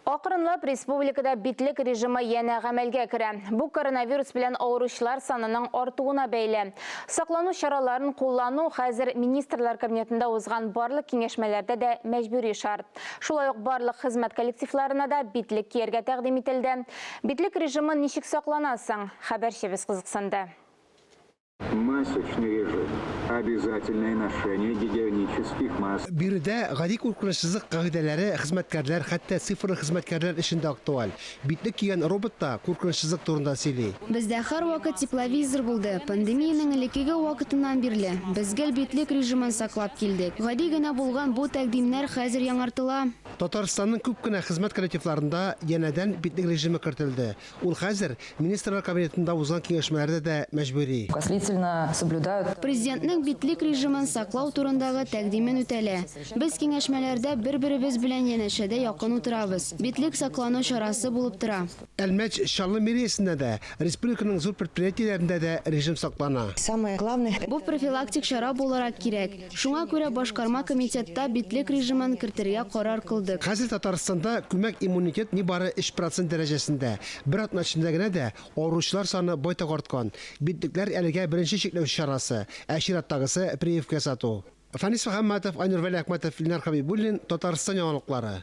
Акрынлап республикада битлек режимы янә гамәлгә керә. Бу коронавирус белән авыручылар санының артуына бәйле. Саклану чараларын куллану хәзер Министрлар Кабинетында узган барлык киңәшмәләрдә дә мәҗбүри шарт. Шулай ук барлык хезмәт коллективларына да битлек кияргә тәкъдим ителде. Битлек режимы ничек саклана соң? Хәбәрчебез кызыксынды. Масочный режим, обязательное ношение гигиенических масок. Биредә гади куркынычсызлык кагыйдәләре хезмәткәрләр, хәтта цифрлы хезмәткәрләр өчен дә актуаль. Битлек кигән робот та куркынычсызлык турында сөйли. Бездә һәрвакыт тепловизор булды. Пандемиянең элеккеге вакытыннан бирле, без гел битлек режимын саклап килдек. Гади генә булган бу тәкъдимнәр хәзер яңартыла. Татарстанның күп кенә хезмәт коллективларында янәдән битлек режимы кертелде. Ул хәзер Министрлар Кабинетында узган киңәшмәләрдә дә мәҗбүри. Послительно соблюдают. Президентның битлек режимын саклау турындагы тәкъдимен үтәлә. Без киңәшмәләрдә бер-беребез белән янәшәдә якын утырабыз. Битлек саклану чарасы булып тора. Әлмәт, Чаллы мэриясендә дә, республиканың зур предприятиеләрендә дә режим саклана. Самое главное. Бу профилактик чара буларак кирәк. Шуңа күрә башкарма комитетта битлек режимын кертергә карар кылдык. Хәзер Татарстанда күмәк иммунитет нибары 3 процент дәрәҗәсендә. Бер атна эчендә генә дә авыручылар саны байтак арткан. Битлекләр әлегә беренче чикләүче чарасы, ә чираттагысы, прививка ясату. Фәнис Мөхәммәтов, Айнур Вәлиәхмәтов, Ленар Хәбибуллин, Татарстан яңалыклары.